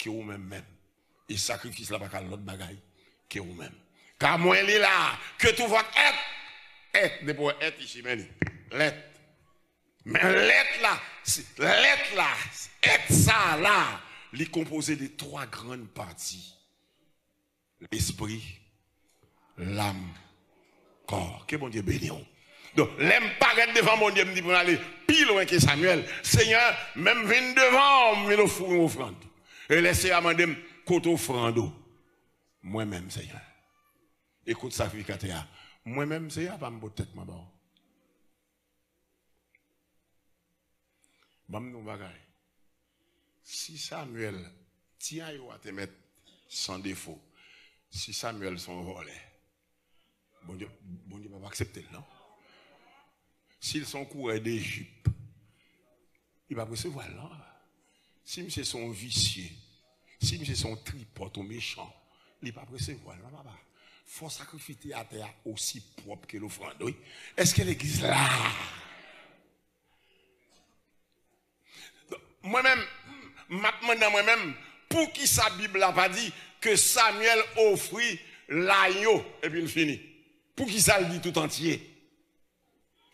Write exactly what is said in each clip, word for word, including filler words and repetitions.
ke ou menm menm. E sakrifis la pa ka lòt bagay ke ou menm. Car mwen li la, que tout votre être, être, depi w wè être, i chimen li. Lèt. Men lèt la, se- lèt la, être sa la, li konpoze de twa grann pati. Lespri, lam, kò. Ke Bondye beni w. Donk, lè m parèt devan Bondye, m di pou m ale pi lwen ke Samyèl. Senyè, men m vin devan w, m vin ofri yon ofrann. E lè Senyè a mande m, kote ofrann ou? Mwen menm, Senyè. E kote sakrifikatè a? Mwen menm, Senyè, pa m pot tèt mwen ba w. Ban m di w yon bagay. Si Samyèl, ti ayo a te mèt san defo, si Samyèl se yon vòlè, Bondye, Bondye p ap aksepte l, non. Si l se yon kourè de jip, li p ap resevwa l, non. Si misye se yon visye, si misye se yon tripòt, yon mechan, li p ap resevwa l, non, papa. Fò sakrifikatè a osi pwòp ke lofrann, wi. Èske legliz la? Mwen menm, m ap mande mwen menm, poukisa Bib la pa di ke Samyèl ofri layo epi l fini? Poukisa l di tout antye?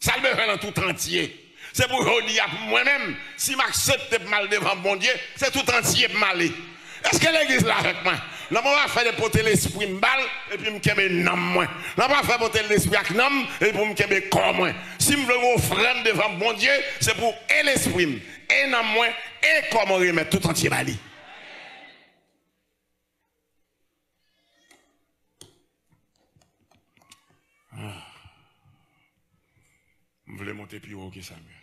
Sa l bezwen nan tout antye? Se pou jodi a, pou mwen menm, si m aksepte pou m al devan Bondye, se tout antye pou m ale. Èske legliz la avèk mwen? Nan mwen pa fè de pote lespri m ba l, epi m kenbe nanm mwen. Nan mwen pa fè pote lespri ak nanm, epi pou m kenbe kò mwen. Si m vle yon ofrann devan Bondye, se pou e lespri m, e nanm mwen, e kò mwen remèt tout antye ba li. Ah. M vle monte pi wo ke Samyèl.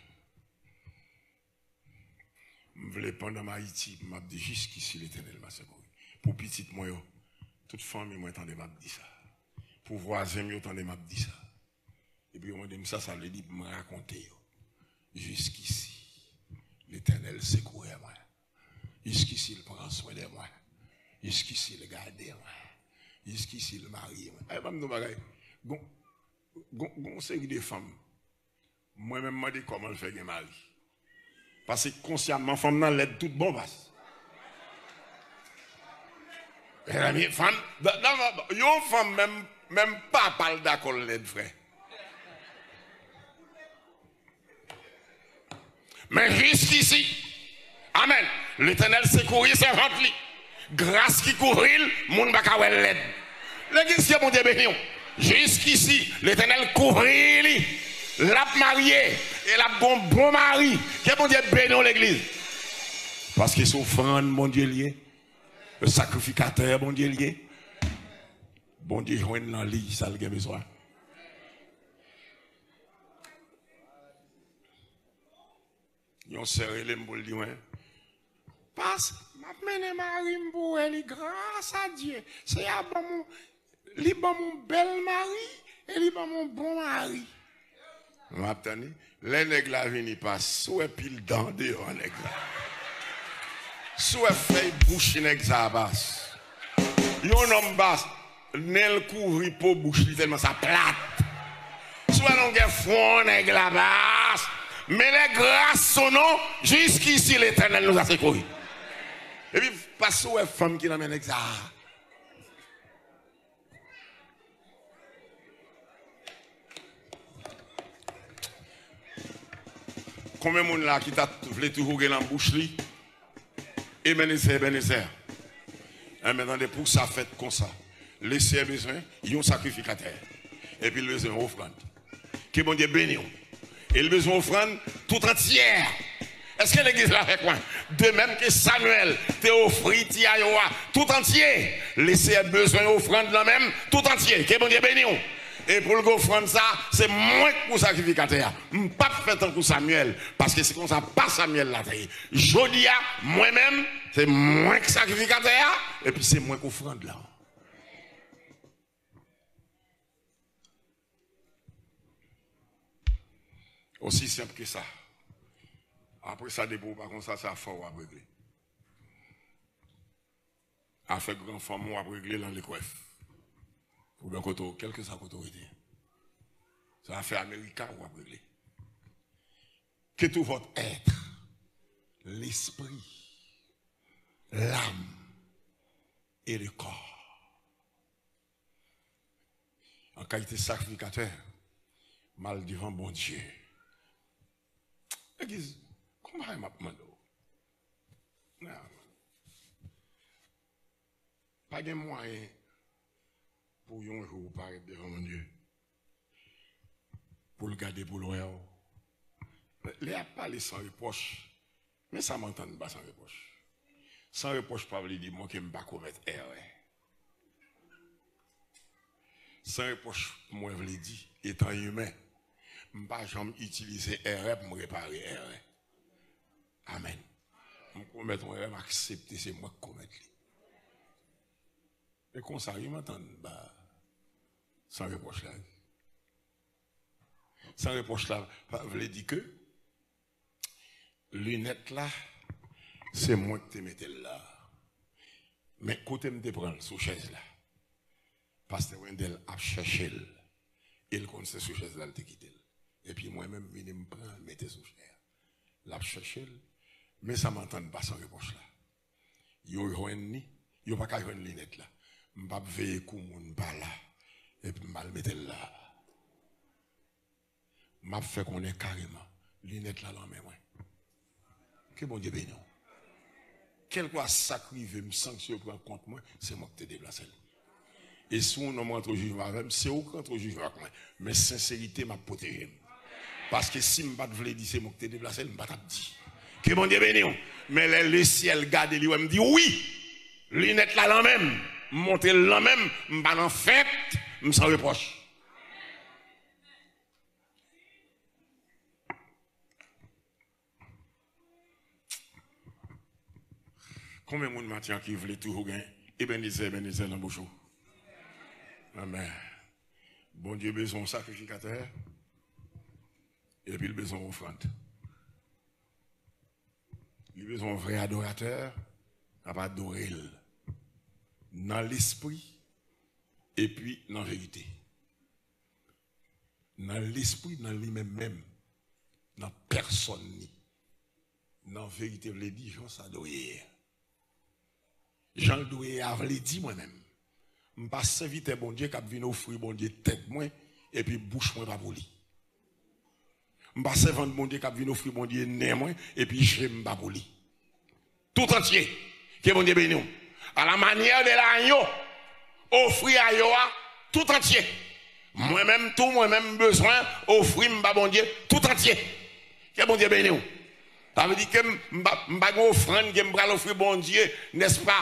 M vle pandan m Ayiti, m ap di jiskisi Letènèl m ap sekouri. Pou pitit mwen yo, tout fanmi mwen tande m ap di sa. Pou vwazen m yo tande m ap di sa. Epi yo mande m sa sa vle di pou m rakonte yo. Jiskisi, Letènèl sekouri mwen. Jiskisi l pran swen de mwen. Jiskisi l gade mwen. Jiskisi l marye mwen. Ay, ban m di w bagay. Gon, gon, gon seri de fanm. Mwen menm mande kòman l fè gen mari. Paske konsyaman fanm nan lèd tout bon pas. Mezanmi, fanm, non, non, non, yon fanm menm, menm papa l dakò l lèd, frè. Men jiskisi, amèn, Letènèl sekouri sèvant li. Gras ki kouvri l, moun pa ka wè l lèd. Legliz, ke Bondye beni w. Jiskisi, Letènèl kouvri li. L ap marye, e l ap gon bon mari. Ke Bondye beni w, legliz. Paske se ofrann Bondye l ye. Sakrifikatè Bondye l ye. Bondye jwenn nan li sa l gen bezwen. Yon sè rele m pou l di mwen, pas, m ap mennen mari m pou wè li, gras a Dye. Seyè a ban m, li ban m yon bèl mari, e li ban m yon bon mari. M ap tann li. Lè nèg la vini, pas, si w wè pil dan deyò nèg la. Si w wè fèy bouch nèg sa a, pas. Yon nonm, pas, nen l kouvri po bouch li tèlman sa plat. Si w wè longè fwon nèg la, pas. Men lè gras sou nou, jiskisi Letènèl nou sa sekouri. Epi, pas, si w wè fanm ki nan men nèg sa a. Konbyen moun la ki ta vle toujou gen nan bouch li, Ebenezè, Ebenezè? Enben, tande, pou sa fèt konsa, Leseyè bezwen yon sakrifikatè. Epi l bezwen yon ofrann. Ke Bondye beni w. E l bezwen ofrann tout antyè. Èske legliz la avèk mwen? De menm ke Samyèl te ofri ti ayo a tout antye, Leseyè bezwen ofrann nan men m tout antye. Ke Bondye beni w. E pou l gen ofrann sa, se mwen k pou sakrifikatè a. M p ap fè tankou Samyèl, paske se konsa pa Samyèl la te ye. Jodi a, mwen menm, se mwen k sakrifikatè a, epi se mwen k ofrann lan. Osi senp ke sa. Apre sa, depi w pa konsa, se afè w w ap regle. Afè gran fanm w ap regle l an lekwèf. Oubyen kote w, kèlkeswa kote w rete. Se afè Amerika w ap regle. Que tout votre être, l'esprit, l'âme, et le corps. An kalite sakrifikatè, m al devan Bondye. Legliz, konbyen m ap mande w? Nan. Pa gen mwayen pou yon jou ou parèt devan Bondye, pou l gade, pou l wè w. Lè y ap pale san repwòch, men sa m antann pa san repwòch. San repwòch pa vle di mwen ke m pa komèt erè. San repwòch pou mwen vle di, etan imen, m pa janm itilize erè pou m repare erè. Amèn. M komèt yon erè, m aksepte se mwen k komèt li. E konsa, wi, m antann ba san repwòch la, wi. San repwòch la pa vle di ke linèt la, se mwen ki te mete l la. Men kote m te pran l sou chèz la, pastè Wendell ap chèche l. E l konn se sou chèz la l te kite l. Epi mwen menm, m vini, m pran l, mete sou chè a. L ap chèche l. Men sa m antann pa san repwòch la. Yo jwenn li, yo pa ka jwenn linèt la. M p ap veye kou moun pa la, epi m al mete l la. M ap fè konnen kareman, linèt la lan men mwen. Ke Bondye beni w. Kèlkeswa sa k rive m, sanksyon yo pran kont mwen, se mwen ki te deplase l. E si yon nonm rantre o jijman avè m, se ou k rantre o jijman ak mwen. Men senserite m ap pwoteje m. Paske si m pa t vle di se mwen ki te deplase l, m pa t ap di. Ke Bondye beni w. Men lè lesyèl gade li wè m di wi, linèt la lan men m, m montre l lan men m, m pa nan fèt, m san repwòch. Konbyen moun maten an ki vle toujou gen Ebenezè, Ebenezè nan bouch ou? Amèn. Bondye bezwen yon sakrifikatè, epi l bezwen yon ofrann. Li bezwen yon vrè adoratè k ap adore l nan lespri epi nan verite. Nan lespri, nan li menm menm, nan pèsòn li. Nan verite vle di jan sa dwe ye a. Jan l dwe ye a vle di mwen menm. M pa sèvitè Bondye k ap vin ofri Bondye tèt mwen epi bouch mwen pa pou li. M pa sèvant Bondye k ap vin ofri Bondye nen mwen epi je m pa pou li. Tout antye. Ke Bondye beni w. À la manière de l'agneau, ofri ayo a tout antye. Mwen menm tou, mwen menm m bezwen ofri m ba Bondye tout antye. Ke Bondye beni w. Sa vle di ke m, m pa, m pa gen ofrann ke m pral ofri Bondye, nèspa,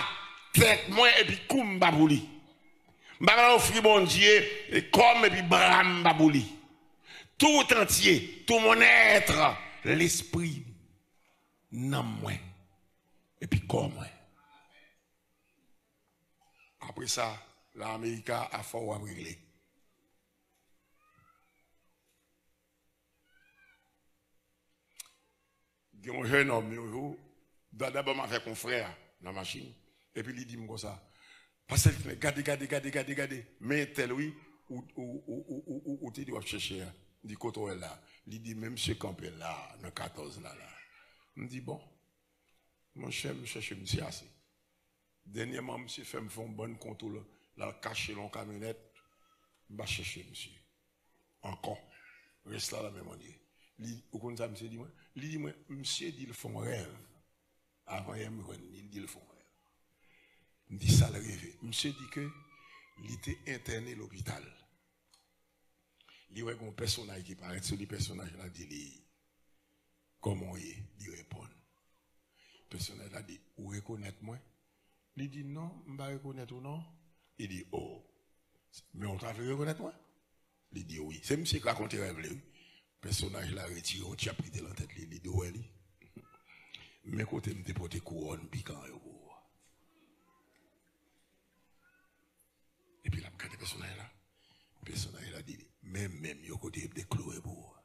tèt mwen epi kou m pa pou li. M pa pral ofri Bondye, e, kò m epi bra m pa pou li. Tout antye, tout mon être, lespri m, nanm mwen, epi kò mwen. Apre sa, la Amerika, afè w ap regle. Gen yon jennonm yon jou, da-, dabò m avèk yon frè nan machin, epi li di m konsa, "Pastè Liknè, gade, gade, gade, gade, gade, men entèl wi, ou, ou te di w ap chèche a." M di, "Kote w wè l la?" Li di, "Men misye kanpe la, nan katòz la, la." M di, "Bon, monchè, m chèche misye ase." Dènyèman, misye fè m fè yon bann kontwòl, l al kache l nan yon kamyonèt, m pa chèche misye ankò. Rès la nan men Bondye. Li, ou konn sa misye di mwen? Li di mwen, misye di l fè yon rèv. Avan yè m jwenn li, li di l fè yon rèv. M di sa l reve. Misye di ke li te entène lopital. Li wè gen yon pèsonaj ki parèt sou li, pèsonaj la di li, "Kòman w ye?" Li reponn. Pèsonaj la di, "Ou rekonèt mwen?" Li di, "Non, m pa rekonèt ou non." Li di, "O, men w ta vle rekonèt mwen?" Li di, "Wi." Se misye k rakonte rèv li, wi. Pèsonaj la retire yon tchèp ki te nan tèt li, li di, "Ou wè li? Men kote m te pote kouwòn pikan yo pou ou a." Epi l ap gade pèsonaj la. Pèsonaj la di, "Men men m yo kote yo te kloure pou ou a.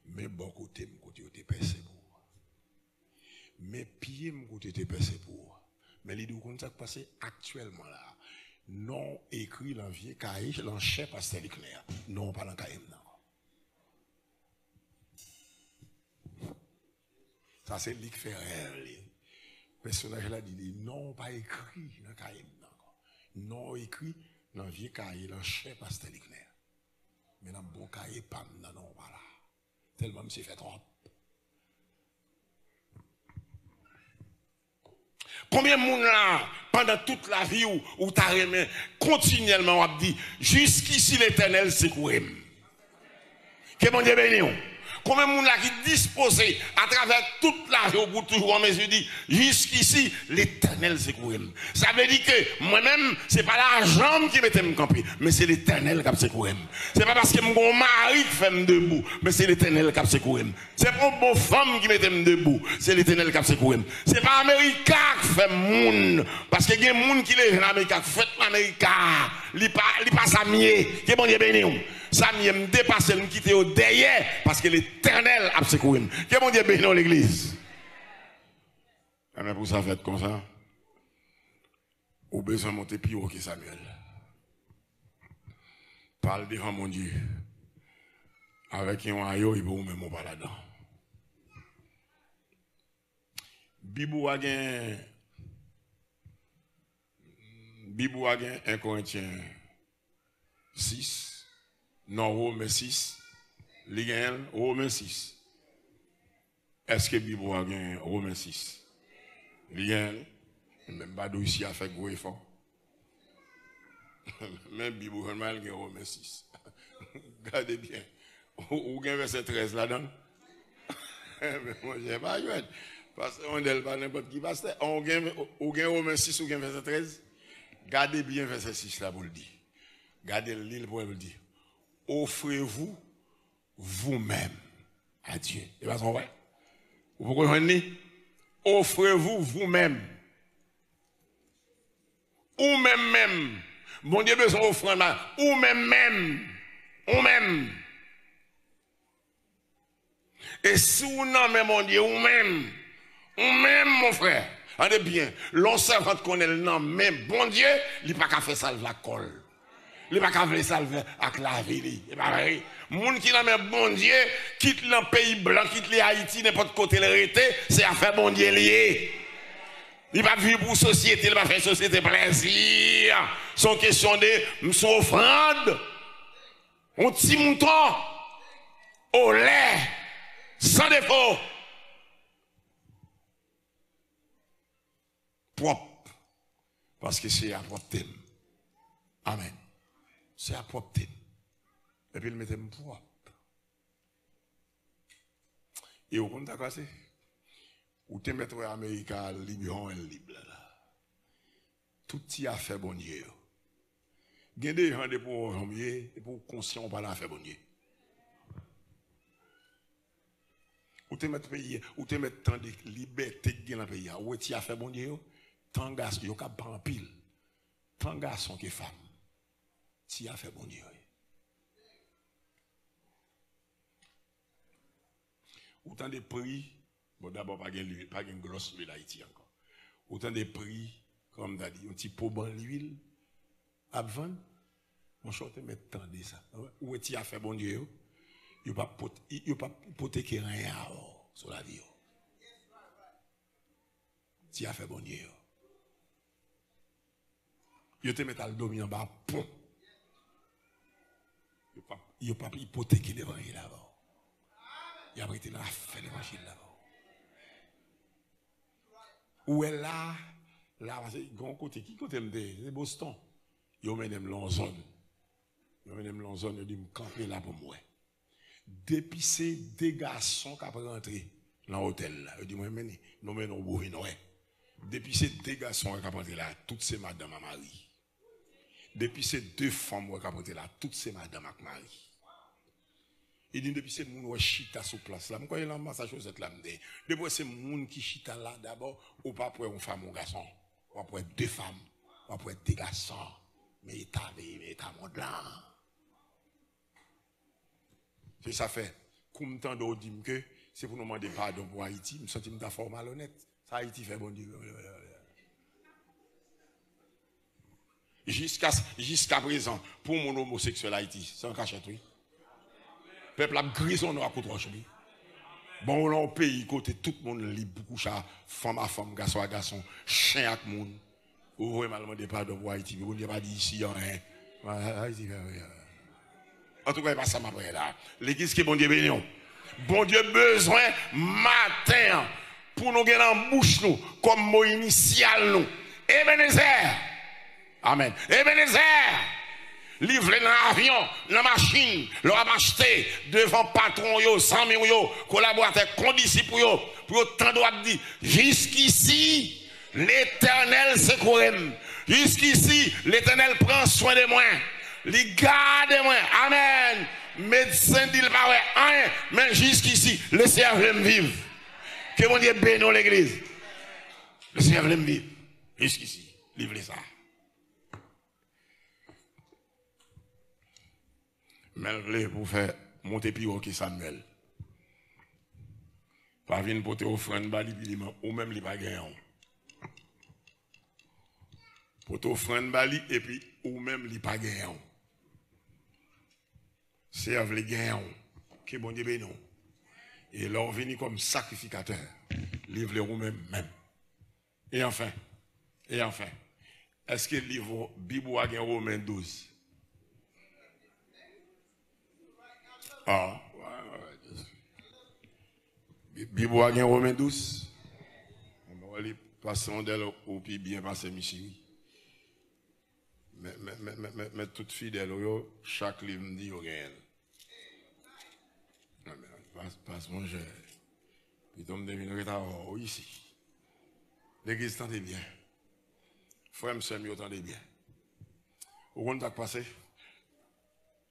Men bò kote m kote yo te pèse pou ou a. Men pye m kote yo te pèse pou ou a." Men li di, "Ou konn sa k pase aktyèlman la a? Non w ekri nan vye kaye, nan chè pastè Liknè a. Non w pa nan kaye m nan ankò." Sa se li k fè rèv li. Pèsonaj la di li, "Non w pa ekri nan kaye m nan ankò. Non w ekri nan vye kaye lan chè pastè Liknè. Men nan bon kaye pa m nan, non w pa la. Tèlman misye fè twòp." Konbyen moun la, pandan tout lavi w, ou ta renmen kontinyèlman w ap di, "Jiskisi Letènèl sekoure m"? Ke Bondye beni w. Konbyen moun la ki dispoze, atravè tout lavi w, pou toujou an mezi di, "Jiskisi, Letènèl sekoure m"? Sa vle di ke mwen menm, se pa lajan m ki mete m kanpe, men se Letènèl k ap sekoure m. Se pa paske m gen yon mari k fè m debou, men se Letènèl k ap sekoure m. Se pa yon bon fanm ki mete m debou, se Letènèl k ap sekoure m. Se pa Amerika k fè m moun, paske gen moun ki leve nan Amerika, k fèt nan Amerika, li pa, li pa sa m ye. Ke Bondye beni w. Sa m ye, m depase l, m kite yo dèyè, paske Letènèl ap sekoure m. Ke Bondye beni w, legliz. Amen. Pou sa fèt konsa, ou bezwen monte pi wo ke Samyèl. Pral devan Bondye avèk yon ayo, epi ou menm ou pa ladan. Bib ou a gen, Bib ou a gen en Korentyen sis, non, Women sis, li genyen l, Women sis. Èske Bib ou a gen Women sis? Li genyen l? Men m pa di w isi a fè gwo efò. Men Bib ou jwenn mwen, l gen Women sis. Gade byen. Ou, ou gen vèsè trèz ladan l? Men monchè, pa jwèt. Pastè Wendèl pa nenpòt ki pastè. Ou gen, ou gen Women sis, ou gen vèsè trèz? Gade byen vèsè sis la pou l di. Gade l, li l pou l di, "Offrez-vous vous-même à Dieu." E pa sa w wè? Ou poko jwenn li? "Offrez-vous vous-même." Ou menm menm. Bondye bezwen ofrann la. Ou menm menm. Ou menm. E si w nan men Bondye, ou menm, ou menm, mon frè, tande byen, lè yon sèvant konnen l nan men Bondye, li pa ka fè sa l vle ak kò l. Li pa ka vle sa l vle ak lavi li. E pa vre? Moun ki nan men Bondye, kit l nan peyi blan, kit li Ayiti, nenpòt kote l rete, se afè Bondye l ye. Li p ap viv pou sosyete, li p ap fè sosyete plèzi. Se yon kesyon de, m se yon ofrann. Yon ti mouton, olè, san defo. Pwòp. Paske se a pwòpte m. Amèn. Se a pwòpte m. Epi l mete m pwòp. E ou konn sa k pase? Ou te mèt wè Amerika lib jan w wè l lib la la. Tout ti afè Bondye yo. Gen de jan depi w wè w jan w ye, depi w konsyan w pa nan afè Bondye. Ou te mèt peyi, ou te mèt tande libète k gen nan peyi a. Ou wè ti afè Bondye yo, tan gason, yo kab pa anpil. Tan gason ke fanm. Ti afè Bondye yo ye. Ou tande pri, bon, dabò pa gen lwil, pa gen glòs lwil Ayiti ankò. Ou tande pri, kòman m ta di, yon ti po ban lwil ap vann. Monchè, ou te mèt tande sa. Ou wè ti afè Bondye yo, yo p ap pot-, yo p ap ipoteke anyen avè w sou lavi yo. Ti afè Bondye yo. Yo te mèt al dòmi anba pon. Yo p ap, yo p ap ipoteke levanjil avè w. Y ap rete nan afè levanjil la avè w. Ou wè la, la, pase gen yon kote, ki kote m te ye? Se Boston. Yo mennen m lan yon zòn. Yo mennen m lan yon zòn, yo di m kanpe la pou m wè. Depi se de gason k ap rantre nan otèl la, yo di mwen, "Men, nou mennen w pou w vin wè." Depi se de gason k ap rantre la, tout se madanm a mari. Depi se de fanm wè k ap rantre la, tout se madanm ak mari. Li di m, "Depi se moun wè chita sou plas la." M kwè lan Massachusetts la m te ye. "Depi wè se moun ki chita la, dabò, ou p ap wè yon fanm, yon gason. W ap wè de fanm, w ap wè de gason." Men eta peyi, men eta mond lan. Se sa fè, kou m tande w di m ke se pou nou mande padon pou Ayiti, m santi m ta fè w malonèt. Sa Ayiti fè Bondye? Jiska, jiska prezan, pou moun omoseksyèl Ayiti, se an kachèt, wi. Pèp la ap grizonnen w ak kout wòch, wi. Bon, ou nan yon peyi kote tout moun lib pou kouche a fanm a fanm, gason a gason, chen ak moun. Ou voye m al mande padon pou Ayiti, men Bondye pa di isi anyen. Ayiti fè anyen. Antouka, e pa sa m ap rele la. Legliz, ke Bondye beni w. Bondye bezwen maten an pou nou gen nan bouch nou kòm mo inisyal nou, Ebenezè. Amèn. Ebenezè, li vle nan avyon, nan machin, lè w ap achte, devan patwon w yo, zanmi w yo, kolaboratè, kondisip ou yo, pou yo tande w ap di, "Jiskisi, Letènèl sekoure m. Jiskisi, Letènèl pran swen de mwen. Li gade mwen." Amèn. Medsen di l pa wè anyen, men jiskisi, Lesenyè vle m viv. Ke Bondye beni w, legliz. Lesenyè vle m viv. Jiskisi, li vle sa. Men l vle pou fè monte pi wo ke Samyèl. Pa vin pote ofrann ba li, epi li, ou menm li pa genyen w. Pote ofrann ba li, epi ou menm li pa genyen w. Senyè vle genyen w. Ke Bondye beni w. E lè w vini kòm sakrifikatè, li vle ou menm menm. E anfen, e anfen, èske liv ou, Bib ou a gen Women douz? Ah, ouais, ouais, ouais. Bi-, Bib ou a gen Women douz? Mwen wè li pase yon dèl ou pi byen pase misye, wi. Men, men, men, men, men, men tout fidèl ou yo, chak liv m di yo genyen l. Amèn. Pas, pas, monchè. Pito m te vin ret avè w isi. Legliz, tande byen. Frè m, sè m yo, tande byen. Ou konn sa k pase?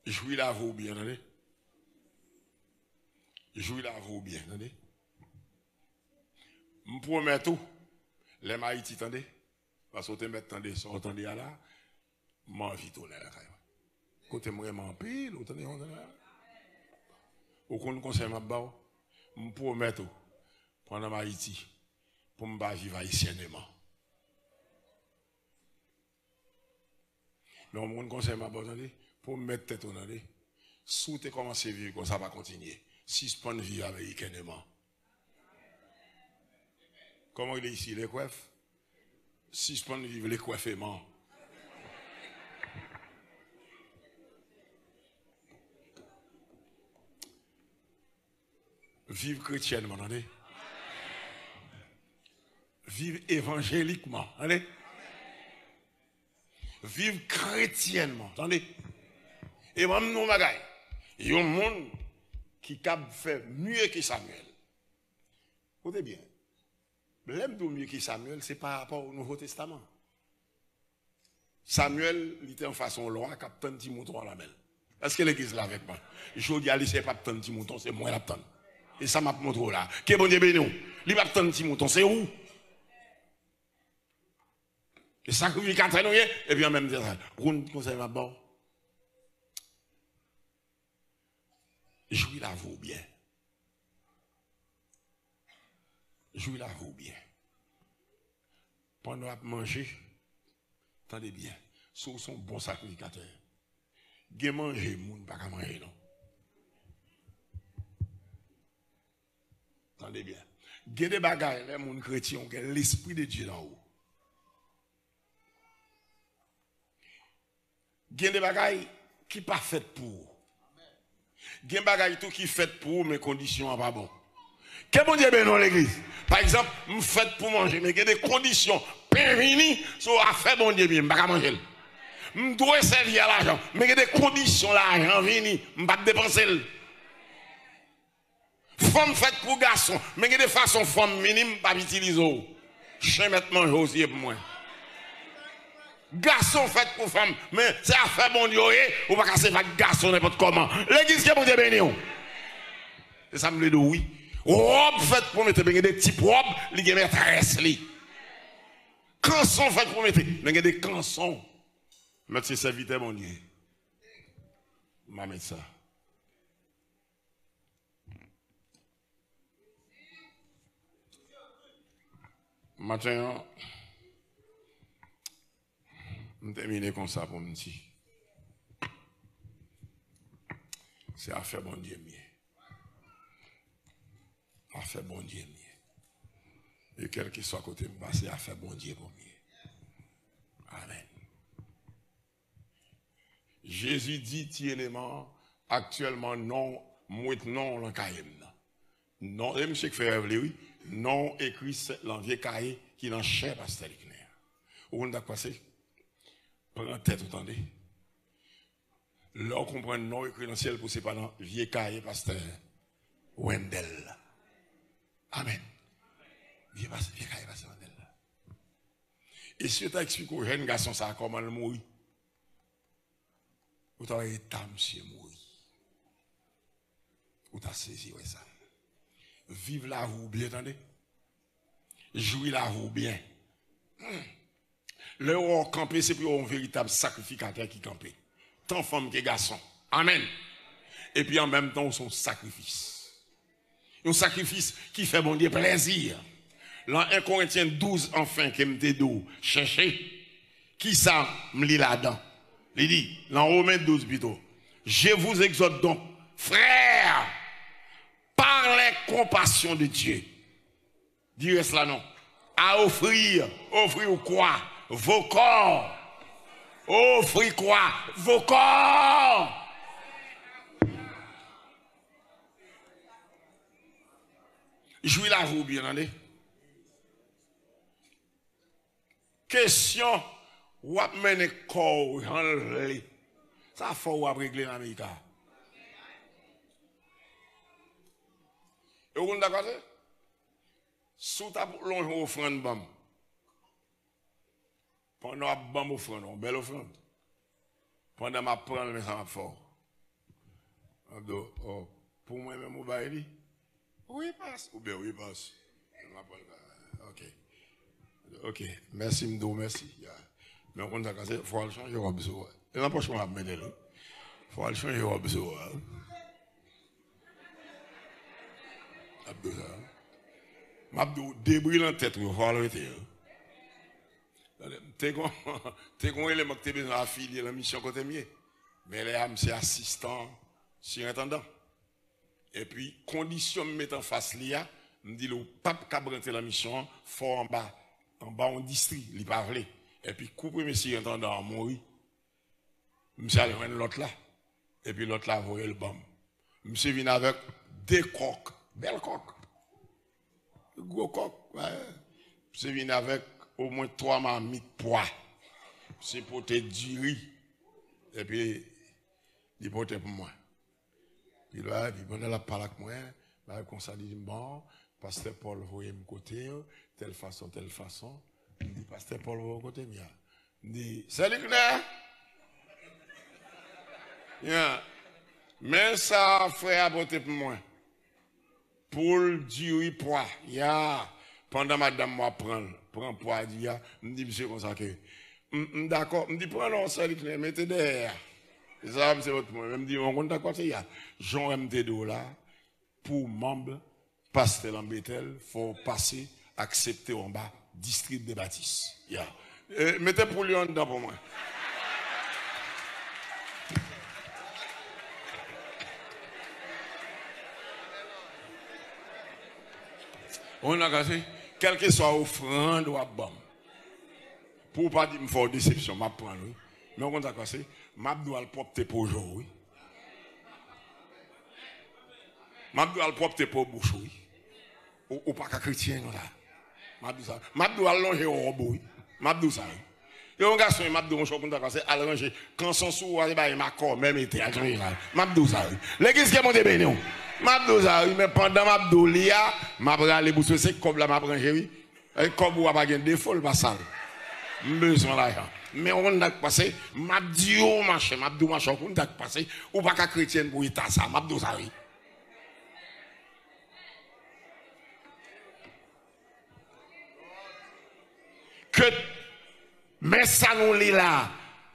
Jwi lavi w byen, tande. Jwi lavi w byen, tande. M pwomèt ou, lè m Ayiti, tande. Paske w te mèt tande sa w tande a la, m anvi tounen lakay mwen. Kote m renmen anpil, ou tande, ou tande. Ou konn konsèy m ap ba w? M pwomèt ou, pandan m Ayiti, pou m pa viv ayisyènman. Men w konn konsèy m ap ba w, tande, pou w mèt tèt ou, tande. Si w te kòmanse viv konsa, pa kontinye. Sispann viv amerikènman. Kòman w rele isi? Lekwèf? Sispann viv lekwèfeman. Viv kretyènman, tande. Viv evanjelikman, tande. Viv kretyènman, tande. E ban m di w yon bagay. Yon moun ki kab fè mye ke Samyèl. Koute byen. Lè m di w mye ke Samyèl, se pa rapò o Nouvo Testaman. Samyèl, li te anfas yon lwa k ap tann ti mouton an nan men l. Èske legliz la avèk mwen? Jodi a, li se p ap tann ti mouton, se mwen l ap tann. E sa m ap montre w la. Ke Bondye beni w. Li p ap tann ti mouton, se ou. E sakrifikatè nou ye, epi an menm tan, ou konn konsèy m ap ba w? Jwi lavi w byen. Jwi lavi w byen. Pandan w ap manje, tande byen. Si w se yon bon sakrifikatè, gen manje moun pa ka manje, non. Tande byen. Gen de bagay, lè moun kretyen, ou gen Lespri de Dye nan ou. Gen de bagay ki pa fèt pou ou. Gen bagay tou ki fèt pou ou, men kondisyon an pa bon. Ke Bondye beni w, legliz. Pa egzanp, m fèt pou manje, men gen de kondisyon. Pen vini, se afè Bondye m ye, m pa ka manje l. M dwe sèvi a lajan, men gen de kondisyon lajan vini, m p ap depanse l. Fanm fèt pou gason, men gen de fason fanm vini, m p ap itilize w. Chen mèt manje w, se pou mwen. Gason fèt pou fanm, men se afè Bondye yo ye, ou pa ka sèvi ak gason nenpòt kòman. Legliz, ke Bondye beni w. Se sa m vle di w, wi. Wòb fèt pou mete, men gen de tip wòb, li gen mètrès li. Kanson fèt pou mete, men gen de kanson. Mèt se sèvitè Bondye. M a mèt sa. Maten an, m tèmine konsa pou m di, se afè Bondye m ye. afè Bondye m ye. E kèlkeswa kote m pase, afè Bondye pou m ye. Amèn. Jezi di ti eleman an, aktyèlman non, m met non w lan kaye m nan. Non, e misye k fè rèv li, wi. Non w ekri sèt lan vye kaye ki nan chè pastè Liknè a. Ou konn sa k pase? Pran tèt ou tande. Lè w konprann non w ekri nan syèl pou se pa nan vye kaye pastè Wendèl la. Amèn. Vye pas-, vye kaye pastè Wendèl la. E si yo ta eksplike w jèn gason sa a kòman l mouri, ou ta wè eta misye mouri. Ou ta sezi wè sa. Viv lavi w byen, tande. Jwi lavi w byen. Hmm. Lè yo wè w kanpe, se pou yo wè yon veritab sakrifikatè ki kanpe. Tan fanm ke gason. Amèn. Epi an menm tan, ou se yon sakrifis. Yon sakrifis ki fè Bondye plèzi. Lan en Korentyen douz, anfen, ke m te di w, chèche, kisa m li ladan? Li di, lan Women douz pito, Je vous exhorte donc, frères, par les compassions de Dieu. Di rès la non. À offrir, offrir quoi? Vos corps. Offrir quoi? Vos corps. Jwi lavi w byen, tande. Kesyon, w ap mennen kò w jan l vle. Sa fò w ap regle nan Amerik la. E w konn sa k pase? Si w t ap lonje yon ofrann ban m, pandan w ap ban m ofrann, yon bèl ofrann, pandan m ap pran l, men sa m ap fè w. M ap di w, oh, pou mwen menm ou bay li? Wi, pas. Oubyen wi, pas. M ap pran l. Ok. Ok. Mèsi, m di w mèsi. Ya. Men w konn sa k pase, fò w al chanje wòb sou ou. E nan pòch mwen w ap mete l, wi. Fò w al chanje wòb sou ou, wi. M ap di w sa. M ap di w, debri nan tèt ou yo, fò w al rete yo. Tande, te gon, te gon eleman ki te bezwen afilye lan misyon kote m ye. Men lè a, m se asistan sirentandan. Epi, kondisyon m met anfas li a, m di l, ou p ap kab rantre lan misyon an, fò w anba, anba yon distri, li pa vle. Epi, kou premye sirentandan an mouri, misye al jwenn lòt la. Epi lòt la voye l ban m. Misye vin avèk de kòk, bèl kòk. Gwo kòk, wi. Misye vin avèk omwen twa mamit pwa. Misye pote diri. Epi li pote pou mwen. Epi la, epi pandan l ap pale ak mwen, bagay konsa, li di m, bon, pastè Pòl voye m kote w, tèl fason, tèl fason. M di, pastè Pòl voye w kote m ya? M di, sè Liknè! Ya. Men sa frè a pote pou mwen. Poul diri pwa. Ya. Pandan madanm mwen ap pran, pran pwa diri a, m di misye konsa ke, m, m dakò, m di, pran non, sè Liknè, mete dèyè a. E sa misye pote pou mwen. Men m di, w konn sa k pase ya? Jan w wè m te di w la, pou manm pastè lan Betèl, fò w pase aksepte w anba distrib de batis. Ya. E, mete poul yo anndan pou mwen. Ou nan kase, kèlkeswa ofrann w ap ban m. Pou w pa di m fè w desepsyon, m ap pran l, wi. Men w konn sa k pase? M ap di w al pwòpte po je w, wi. M ap di w al pwòpte po bouch ou, wi. Ou, ou pa ka kretyen konsa. M ap di w sa. M ap di w al lonje wòb ou, wi. M ap di w sa, wi. Yo, yon gason, m ap di w, monchè, w konn sa k pase? Al ranje kanson sou ou a, se bagay makòmè mete, al chanje sa. M ap di w sa, wi. Legliz, ke Bondye beni w. M ap di w sa, wi, men pandan m ap di w li a, m ap rale bous mwen, se kòb la m ap ranje, wi. E kòb ou a pa gen defo, l pa sal. M bezwen lajan. Men w konn sa k pase? M ap di w, machè, m ap di w, machè, w konn sa k pase? Ou pa ka kretyen pou eta sa, m ap di w sa, wi. Ke, men sa nou li la,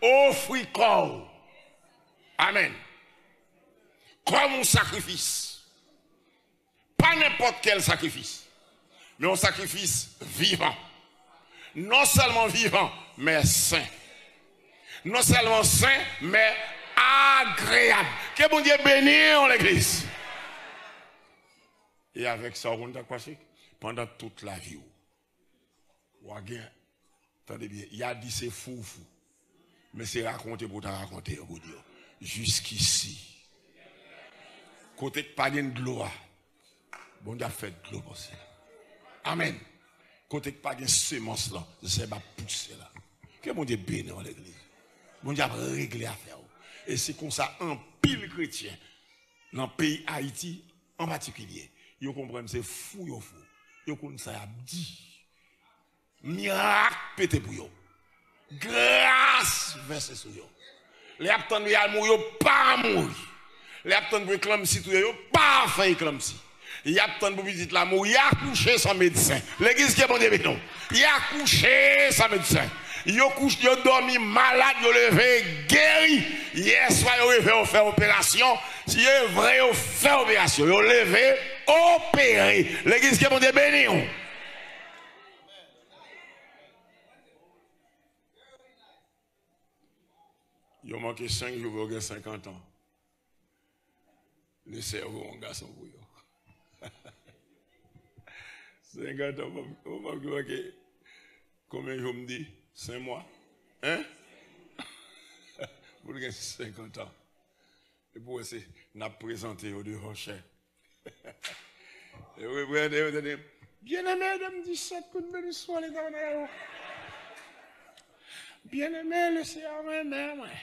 ofri kò w. Amèn. Kòm yon sakrifis. Pa nenpòt kèl sakrifis, men yon sakrifis vivan. Non sèlman vivan, men sen. Non sèlman sen, men agreyab. Ke Bondye beni w, legliz. E avèk sa, ou konn sa k pase? Pandan tout lavi w, w a gen, tande byen, y a di se fou w fou. Men se rakonte pou w ta rakonte yo pou di yo. Jiskisi. Kote k pa gen dlo a, Bondye ap fè dlo pase. Amèn. Kote k pa gen semans lan, zèb ap pouse la. Ke Bondye beni w, legliz. Bondye ap regle afè w. E se konsa anpil kretyen nan peyi Ayiti an patikilye, yo konprann se fou yo fou. Yo konn sa y ap di. Mirak pete pou yo. Gras vèse sou yo. Lè y ap tann pou y al mouri, yo pa mouri. Lè y ap tann pou eklanmsi touye yo, yo pa fè eklanmsi. Y ap tann pou pitit la mouri, y akouche san medsen. Legliz, ke Bondye beni w. Y akouche san medsen. Yo kouche, yo dòmi malad, yo leve geri. Yèswa, yo leve, yo fè operasyon. Si e vre, yo fè operasyon. Yo leve, opere. Legliz, ke Bondye beni w. Yo manke senk jou pou yo gen senkant an. Leseyè voye yon gason pou yo. Senkant an, ou pa ki manke konbyen jou m di? Senk mwa. Hein? Pou l gen senkant an. E pou wè se, n ap prezante yo devan chè. E wi, wi, tande, tande. Byeneme, de m disèt kout beni sou Letènèl. Byeneme, Leseyè renmen mwen.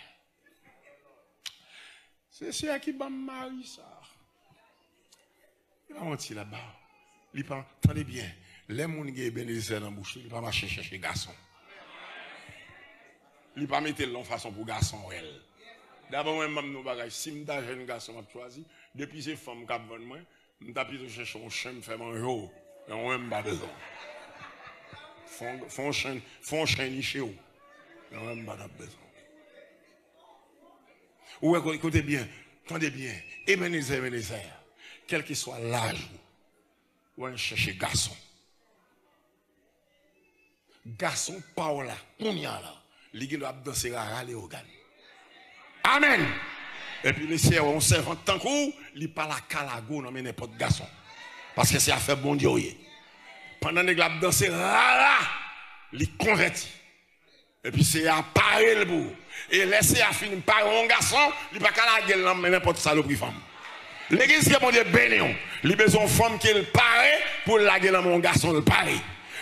Se Seyè ki ban m mari sa. Li pa manti la ba. Li pa, tande byen. Lè moun gen Ebenezè nan bouch li, li pa mache chèche gason. Li pa mete l nan fason pou gason wè l. Dabò, mwen, m ban nou bagay. Si m ta jèn gason, m ap chwazi. Depi se fanm k ap vann mwen, m ta pito chèche yon chen m fè manje w. Yon ren m pa bezwen. Fon, fon chen, fon chen niche w. Yon ren m pa t ap bezwen. Ou wè, ko-, koute byen, tande byen. Ebenezè, Ebenezè, kèlkeswa laj ou, ou al chèche gason. Gason pa w la, kounye a la, li gen dwa ap danse rara Leyogàn. Amèn! Epi Leseyè wè yon sèvant tankou w, li pa lakalago nan men nenpòt gason. Paske se afè Bondye w ye. Pandan nèg la ap danse rara, li konvèti. Epi Seyè a pare l pou ou. E lè Seyè a fin pare yon gason, li pa ka lage l nan men nenpòt salopri fanm. Legliz, ke Bondye beni w. Li bezwen yon fanm ke l pare pou l lage nan men yon gason l pare.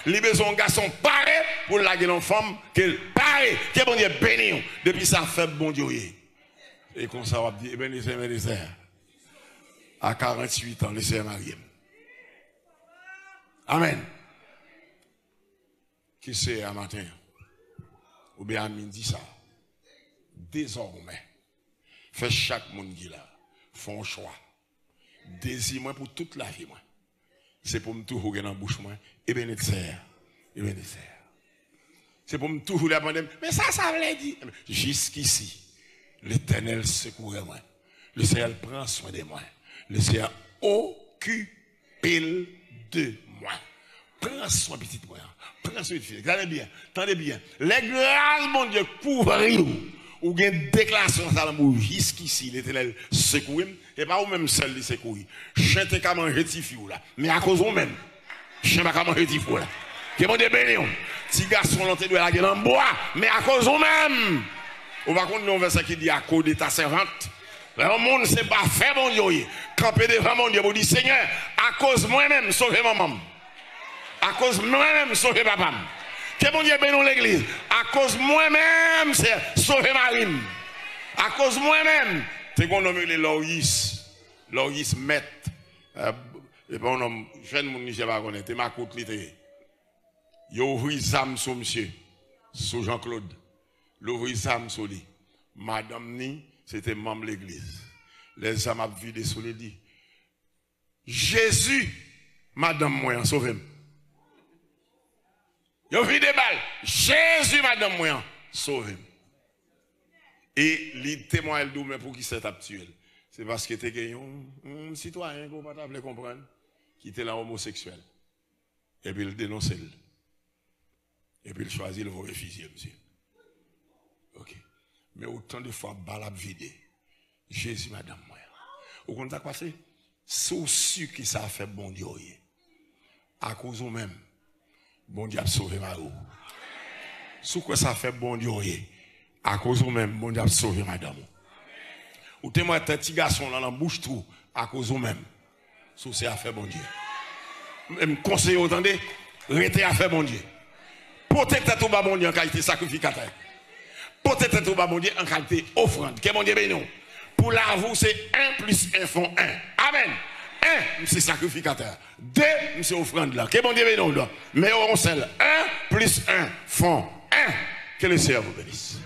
Li bezwen yon gason pare pou l lage nan yon fanm ke l pare. Ke Bondye beni w. Depi sa fèb Bondye w ye. E konsa w ap di, Ebenezè, Ebenezè. A karanntuit an, Leseyè marye m. Amèn. Ke Seyè a maten an, oubyen a midi sa, dezòmè, fè chak moun ki la fè yon chwa. Dezi mwen pou tout lavi mwen, se pou m toujou gen nan bouch mwen, Ebenezè, Ebenezè. Se pou m toujou lè ap mande m, men sa sa vle di? Jiskisi, Letènèl sekoure mwen. Leseyè pran swen de mwen. Leseyè okipe l de mwen. Pran swen pitit mwen an. Pran swen pitit fi. Tande byen. Tande byen. Lè gras Bondye kouvri w, ou gen deklarasyon sa nan bouch, jiskisi, Letènèl sekouri m. E pa ou menm sèl li sekouri. Chen te ka manje tifi w la. Men akoz ou menm, chen pa ka manje tifi w la. Ke Bondye beni w. Ti gason lan te dwe lage nan bwa. Men akoz ou menm. Ou pa konn yon vèsè ki di, à cause de ta servante. Lè yon moun se pa fè Bondye w ye, kanpe devan Bondye pou di, Senyè, akoz mwen menm, sove manman m. Akoz mwen menm, sove papa m. Ke Bondye beni w, legliz. Akoz mwen menm, se sove mari m. Akoz mwen menm. Te gen yon nonm rele Loris. Loris Mèt. E pa yon nonm, jèn moun misye pa konnen, te makout li te ye. Yo ouvri zam sou misye, sou Jean Claude. Yo ouvri zam sou li. Madanm ni, se te manm legliz. Lè zam ap vide sou li, li di, Jezi, madanm mwen an, sove m. Yo vide bal. Jezi, madanm mwen an, sove m. E li temwanye, l di w, men poukisa t ap tiye l? Se paske te gen yon, yon sitwayen ke w pa ta vle konprann, ki te la omoseksyèl. Epi l denonse l. Epi l chwazi l voye fizye misye. Ok. Men otan de fwa bal ap vide. Jezi, madanm mwen an. Ou konn sa k pase? Si w si ki sa fè Bondye w ye, akoz ou menm, Bondye ap sove mari w. Si w kwè sa fè Bondye w ye, akoz ou menm, Bondye ap sove madanm ou. Ou te mèt ti gason lan nan bouch twou, akoz ou menm. Si w se afè Bondye. Men m konseye w, tande, rete afè Bondye. Pote tèt ou ba Bondye an kalite sakrifikatè. Pote tèt ou ba Bondye an kalite ofrann. Ke Bondye beni w. Pou lavi w, se en plis en fè en. Amèn. En, m se sakrifikatè. De, m se ofrann lan. Ke Bondye beni w. Men yo yon sèl. En plis en fè en. Ke le Seyè vou benisi.